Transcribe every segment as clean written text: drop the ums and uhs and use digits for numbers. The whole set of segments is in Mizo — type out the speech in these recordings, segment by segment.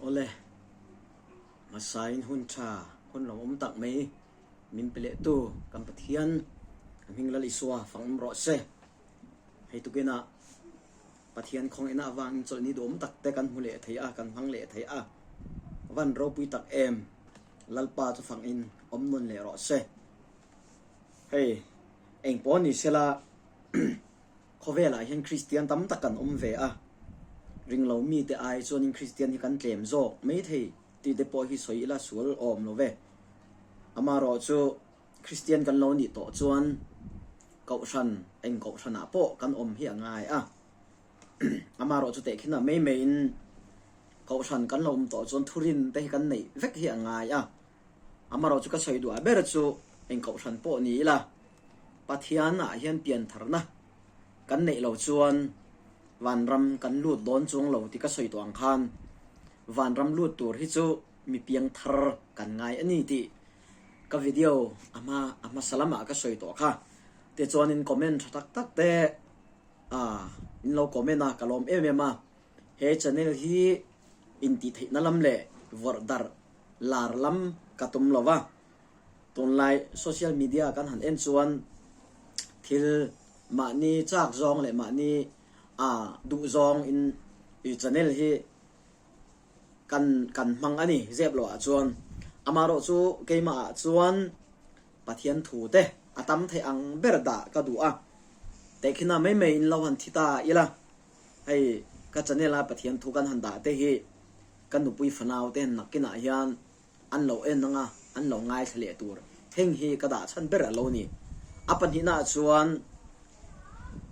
Awle, hmasain hun tha, hun lo awm tak mai min pe lehtu kan Pathian a hming Lal Isua fang awm rawh se. Hei tukinah Pathian khawngaihna avangin chawlhni duhawm tak te kan hmu leh thei a, kan hmang leh thei a. Van ropui tak em, Lalpa chu fangin awm nawn leh rawh se. Hei, engpawh ni sela Khawvelah hian Kristian tam tak kan awm ve a, ringlo mite ai chuanin Kristian hi kan tlem zawk mai thei tih te pawh hi sawi ila sual awm lo ve. Amaherawh chu Kristian kan lo nih tawh chuan Kohhran, eng Kohhranah pawh kan awm hi a ngai a. Amaherawh chu tehkhinah mai maiin Kohhran kan lo awm tawh chuan thurin te hi kan neih vek hi a ngai a. Amaherawh chu ka sawi duah ber chu eng Kohhran pawh ni ila Pathianah hian piantharna kan neih lo chuan vanram kan lut dawn chuang lo tih ka sawi tawh ang khan vanram lut tur hi chu mi piangthar kan ngai a ni tih ka video a hma a hmasa lamah ka sawi tawh kha. Tichuanin comment tha tak tak te ah in lo comment a ka lawm em em a, he channel hi intihtheihna lam leh vawrh darh lar lam ka tum lo va. Tunlai social media kan han en chuan thil mahni chak zawng leh mahni a duh zawng in i channel hi kan kan hmang a ni zep loh ah chuan amaherawh chu keimah ah chuan Pathian thu te a tam theih ang ber dah ka duh a tehkhina mai mai in lo han thi ta ila hei ka channel a Pathian thu kan han dah te hi ka nupui fanau te nakinah hian An lo en anga an lo ngaithla leh tur heng hi ka dah chhan ber a lo ni. A pahnihnaah chuan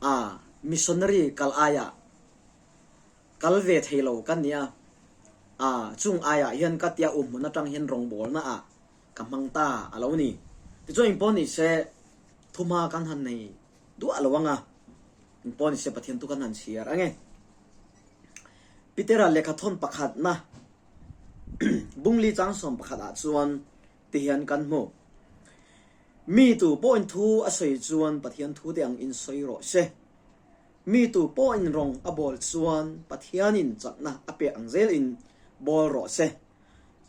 a missionary kal aiah kal ve thei lo ka nia, a chung aiah hian ka tia um hmun atang hian rawngbawlna ah ka hmang ta a lo ni. Tichuan engpawh ni se thuma kan han nei duah lo anga engpawh ni se Pathian chu kan han chhiar ange. Petera lehkhathawn pakhatna Bungli chang 11 ah chuan tihian kan hmu. Mi tu pawhin thu a sawi chuan Pathian thu te ang in sawi rawh se. Mi tu pawhin rawng a bawl chuan Pathianin chakna a pek ang zel in bawl rawh se.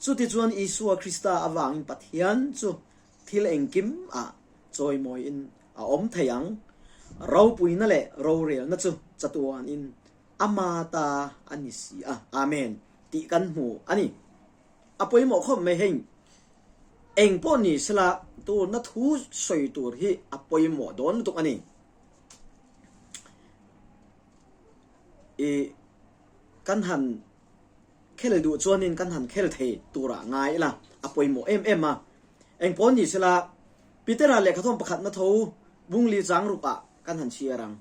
Chutichuan Isua Krista avangin Pathian chu thil engkim ah chawimawi in a awm thei ang. Ropuina leh rorelna chu chatuan in Ama ta a ni si a, Amen, tih kan hmu a ni. A pawimawh khawp mai hei. Eng pawh ni sela turna thu sawi tur hi a pawimawh dawn lutuk a ni. I kan han khel duh chuanin kan han khel thei turah ngai ila a pawimawh em em a. Eng pawh ni sela Petera lehkhathawm pakhatna tho bungli chang rukah kan han chhiar ang.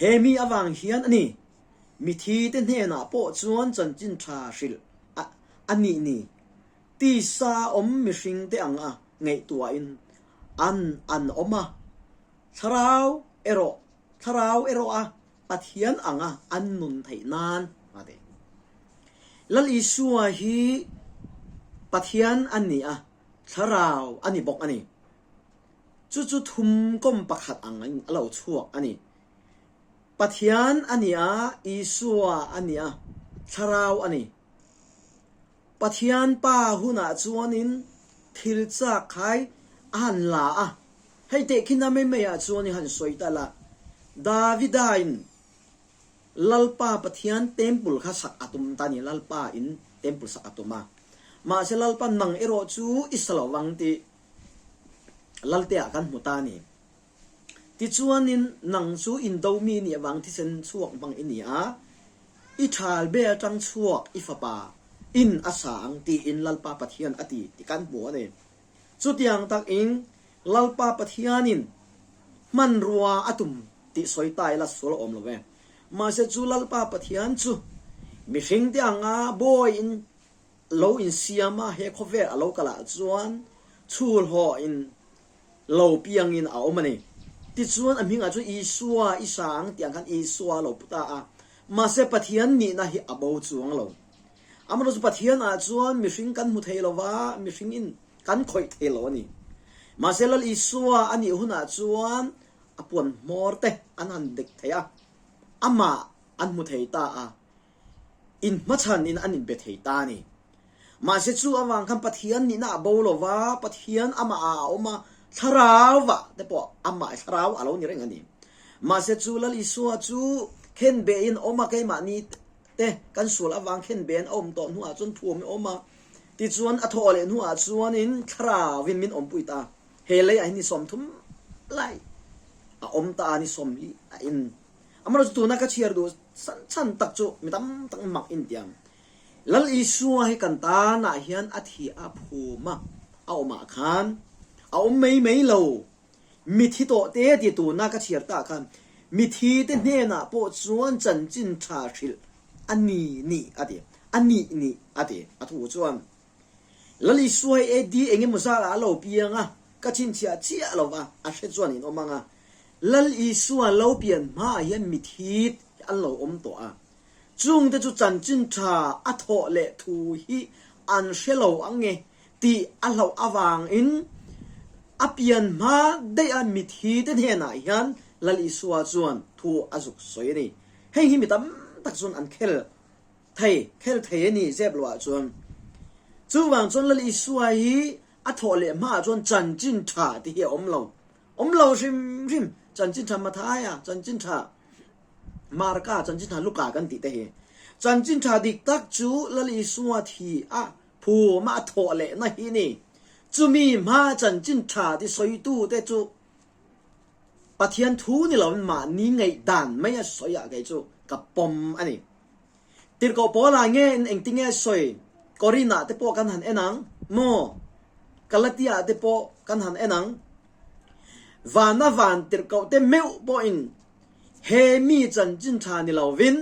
He mi avang hian a ni, mithi te hnenah pawh chuan chanchin tha hrilh a a nih ni. Tisa awm mihring te ang a ngaihtuahin an an awm a, thlarau erawh thlarau erawh a Pathian ang a an nun theih nan a ti. Lal Isua hi Pathian a ni a, thlarau a ni bawk a ni. Chu chu thum kawm pakhat ang in a lo chhuak a ni. Pathian a ni a, Isua a ni a, Thlarau a ni. Pathian Pa hunah chuanin thil chak khai a han la a, hei tehkhin a mai maiah chuan i han sawi ta la, Davida in Lalpa Pathian temple kha sak a tum ta a ni, Lalpa in temple sak a tum a, mahse Lalpa nang erawh chu i sa lo vang tih Laltea kan hmu ta a ni. Tichuanin nang chu indo mi nih avang thisen chhuak hmang i ni a, i ṭhal be aṭang chhuak i fapa in a sa ang tiin Lalpa Pathian a ti tih kan hmu a ni. Chutiang takin Lalpa Pathianin hmanrua a tum tih sawi ta ila sual a awm lo ve. Mahse chu Lalpa Pathian chu mihringte anga bawiin Lo insiam a, he khawvel a lo kal ah chuan chhulhaw in lo piang in a awm a ni. Tichuan a hming ah chuan Isua i sa ang tih ang khan Isua a lo pu ta a. Mahse Pathian nihna hi a bo chuang lo. Amaherawhchu Pathian ah chuan mihring kan hmu thei lo va, mihring in kan khawih thei lo a ni. Mahse Lal Isua a nih hunah chuan a puan hmawr te an han dek thei a, amah an hmu thei ta a. Inhmachhanin an inbe thei ta a ni. Mahse chu avang khan Pathian nihna a bo lo va, Pathian amah ah a awm a, thlarauah te pawh amah thlarau a lo ni reng a ni. Mahse chu Lal Isua chu khenbehin a awm a, keimahni te kan sual avang khenbehin a awm tawh hnuah chuan thuam a awm a, tichuan a thawh leh hnuah chuanin thlarauin min awmpui ta. He leiah hi ni 30 lai a awm ta a, ni 40 a in. Amaherawhchu tuna ka chhiar duh san chhan tak chu mi tam tak mak intiang. Lal Isua hi kan tanah hian a thi a phum a, a awmah khan a awm mai mai lo. Mithi tawh te ti tuna ka chhiar tah khan mithi te hnenah pawh chuan chanchin tha hrilh a ni nih a ti, a nih nih a ti a thu chuan. Lal Isua hi AD engemaw zarah a lo piang a, ka chhinchhiah chiah lo va, a hre chuan in awm ang a. Lal Isua lo pian hmaah hian mithi an lo awm tawh a, Chungte chu chanchin tha a thawh leh thu hi an hre lo ang e tih a hlauh avangin a pian hma daih a mithi te hnenah hian Lal Isua chuan thu a zuk sawi a ni. Heng hi mi tam tak chuan an khel thei, khel thei a ni zep loah chuan. Chuvang chuan Lal Isua hi a thawh leh hmaah chuan chanchin tha tih hi a awm lo. Awm lo hrim hrim, chanchin tha Mathaia, chanchin tha Marka, chanchin tha Luka kan tih te hi. Chanchin tha dik tak chu Lal Isua thi a phum a a thawh lehna hi ni. Chumi hma chanchin tha ti sawitu te chu Pathian thu ni loin mahni ngaihdan mai a sawi ah kei chu ka pawm a ni. Tirhkoh Paula nge in engtinge sawi Korin ah te pawh kan han en ang maw? Galatia ah te pawh kan han en ang. Vana van tirhkoh te meuh pawhin he mi chanchin tha ni lovin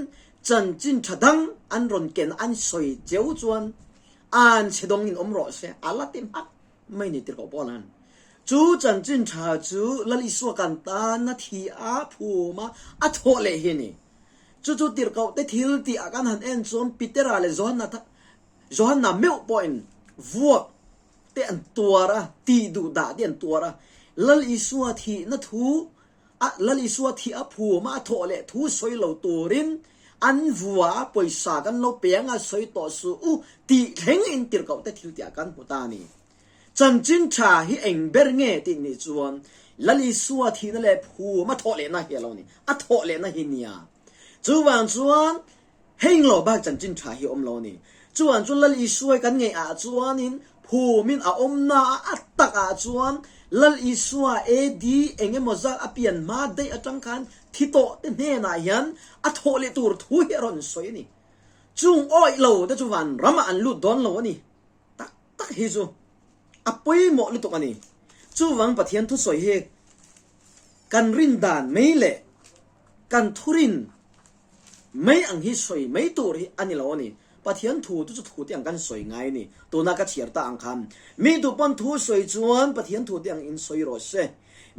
chanchin tha dang an rawn ken an sawi cheu chuan an chhe dawng in awm rawh se a la ti hmak mai ni tirhkoh Paula'n. Chu chanchin tha chu Lal Isua kan tana thi a phum a a thawh leh hi a ni. Chu chu tirhkoh te thil tih ah kan han en chuan Petera leh Johanna Johanna meuh pawhin vuak te an tuar a, tih duh dah te an tuar a. Lal Isua thihna thu a Lal Isua thih a phum a, a thawh leh thu sawi lo turin an vua a, pawisa kan lo pe anga sawi tawh suh u tih thleng in tirhkoh te thil tih ah kan hmu ta a ni. Chanchin tha hi eng ber nge tih nih chuan Lal Isua thihna leh phum a thawh lehna hi a lo ni. A thawh lehna hi nia. Chuvang chuan heng lo bak chanchin tha hi awm lo a ni. Chuvang chuan Lal Isua hi kan ngeih ah chuanin phumin a awmna a a tak ah chuan Lal Isua AD eng emaw zat a pian hma daih atang khan thi tawh te hnenah hian a thawh leh tur thu hi a rawn sawi a ni. Chung awih lo te chu van ramah an lut dawn lo a ni. Tak tak hi chu a pawimawh lutuk a ni. Chuvang Pathian thusawi hi kan rin dan mai leh kan thurin mai ang hi sawi mai tur hi a ni lo a ni. Pathian thu chu chu thu te ang kan sawi ngai a ni. Tuna ka chhiar ta ang khan mi tu pawn thu sawi chuan Pathian thu te ang in sawi rawh se.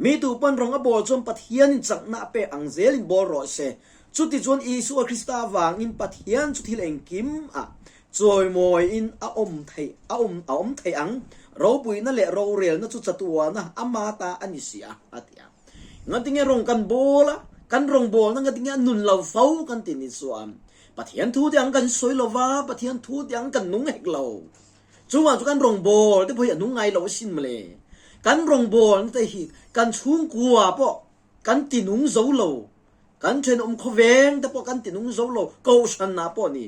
Mi tu pawn rawng a bawl chuan Pathian in chakna a pek ang zel in bawl rawh se. Chuti chuan Isua Krista avangin Pathian chu thil engkim a Chawimawiin a awm theih a awm a awm theih ang, ropuina leh rorelna chu chatuana ama ta a ni si a, a ti a. Ngatinge rawng kan bawl a, kan rawngbawlna ngatinge a nun lo fo kan ti ni chuan Pathian thu te ang kan sawi lo va, Pathian thu te ang kan nung hek lo. Chungah chu kan rawngbâwl te pawh hi a nung ngai lo asin mawle. Kan rawngbâwlna te hi kan chhungkua pawh kan ti nung zo lo. Kan thenawm khawveng te pawh kan ti nung zo lo, kohhran ah pawh ni.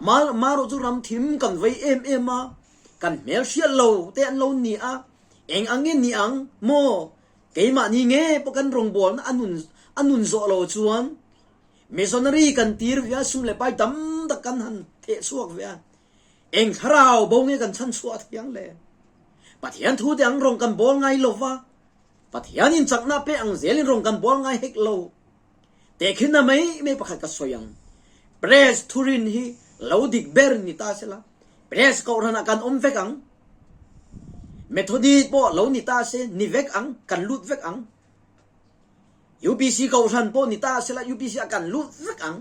Amaherawh chu ram thim kan vei em em a, kan hmel hriat lo te an lo ni a, eng ang nge ni ang maw? Keimahni nge pawh kan rawngbawlna a nun a nun zawh lo chuan missionary kan tir ve a, sum leh pai tam tak kan han theh chhuak ve a, eng thlarau bo nge kan chhan chhuah thiang le? Pathian thu te ang rawng kan bawl ngai lo va, Pathianin chakna pe ang zelin rawng kan bawl ngai hek lo. Tehkhinna mai mai pakhat ka sawi ang. Press thurin hi lo dik ber ni ta sela, Press kohhranah kan awm vek ang. Methodist pawh lo ni ta se, ni vek ang, kan lut vek ang. UPC kohhran pawh ni ta sela, UPC ah kan lut vek ang.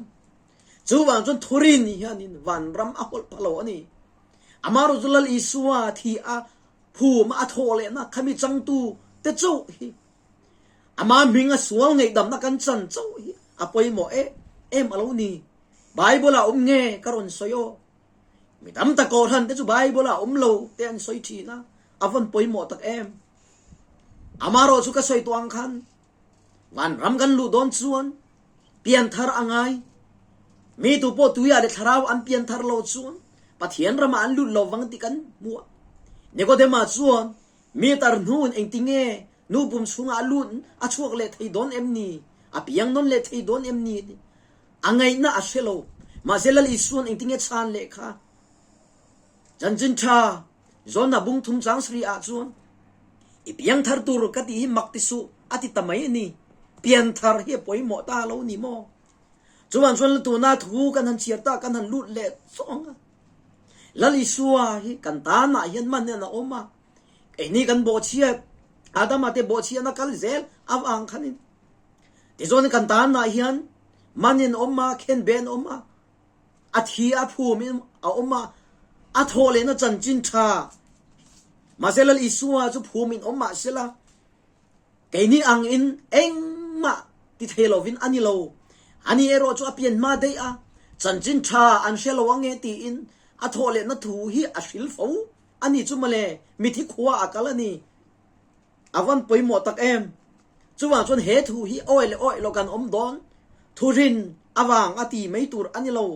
Chuvang chuan thurin hianin vanram a hawlh pha lo a ni. Amaherawhchu Lal Isua thi a phum a thawh lehna khami changtu te chauh hi Ama hminga sual ngaihdamna kan chan chauh hi a pawimawh em em a lo ni. Bible ah awm nge ka rawn sawi aw. Mi tam tak kohhran te chu Bible ah awm lo te an sawi thin a, a vawn pawimawh tak em. Amarawh chu ka sawi tawh ang khan vanram kan luh dawn chuan pianthar a ngai. Mi tu pawh tuiah leh thlarau an pianthar lo chuan Pathian ramah an lut lo vang tih kan hmu a. Nikodema chuan mi tar hnuin engtinge nu pum chhungah a lut a chhuak leh thei dawn em ni? A piang nawn leh thei dawn em ni? A ngaihna a hre lo. Mahse Lal Isua'n engtinge chhan leh kha? Chanchin ṭha Jona bung thum chang sarih ah chuan i piangthar tur ka tih hi mak ti suh a ti ta mai a ni. Pianthar hi a pawimawh ta lo ni maw? Chuvang chuan tuna thu kan han chhiar ta kan han lut leh zawng a. Lal Isua hi kan tanah hian man hian a awm a. Keini kan bawhchhiat Adama te bawhchhiatna kal zel avang khanin tichuan kan tanah hian man in awm a, khenbe an awm a. A thi a phum in a awm a, a thawh lehna chanchin tha. Mahse Lal Isua chu phum in awm mah sela, keini ang in engmah ti thei lovin a ni lo. Ani erawh chu a pian hma daih a, chanchin tha an hre lo ange tiin a thawh lehna thu hi a hril fo a ni chu mawle, mithi khua a kal a ni. A van pawimawh tak em! Chuvang chuan he thu hi awi leh awih lo kan awm dawn, thurin avang a ti mai tur a ni lo.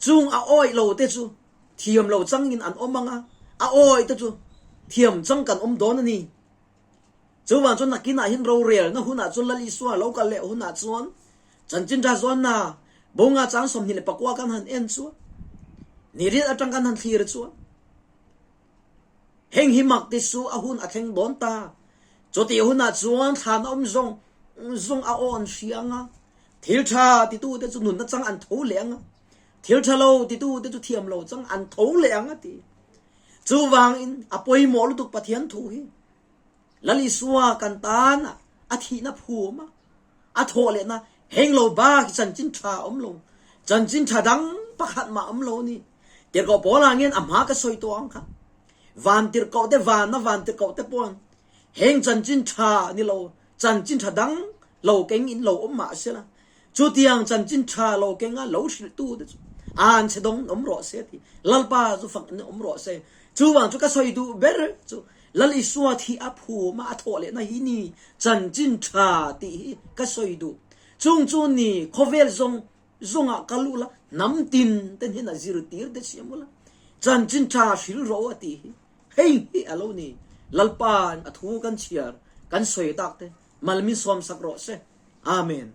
Chung a awih lo te chu thiam lo changin an awm ang a, a awih te chu thiam chang kan awm dawn a ni. Chuvang chuan nakinah hian rorelna hunah chuan Lal Isua lo kal leh hunah chuan chanchin tha zawnna bunga chang 29 kan han en chuan ni riat atang kan han thlir chuan Heng hi mak ti su a hun a thleng dawn ta. Chutih hunah chuan thlan a awm zawng zawng a aw an hria ang a, thil tha titute chu nunna chang an tho leh ang a, thil tha lo titute chu thiam lo chang an tho leh ang a ti. Chuvangin a pawimawh lutuk Pathian thu hi. Lal Isua kan tan a thihna phum a, a thawh lehna heng lo bak hi chanchin tha a awm lo. Chanchin tha dang pakhat mah a awm lo a ni. Tirhkoh Paul ah ngen a hma ka sawi tawh ang kha. Van tirhkoh te van a van tirhkoh te pawn heng chanchin tha ni lo chanchin tha dang lo keng in lo awm mah sela chutiang chanchin tha lo keng a lo hrilh tu te chu an che dawng awm rawh se ti Lalpa chu fak in awm rawh se. Chuvang chu ka sawi duh ber chu Lal Isua thi a phum a a thawh lehna hi ni chanchin tha tih hi ka sawi duh. Chung chu ni khawvel zawng zawngah kal ula hnam tin te hnenah zirtir te siam ula chanchin tha hril rawh u a tih hi hei hi a lo ni. Lalpa'n a thu kan chhiar kan sawi tak te mal min sawmsak rawh se. Amen.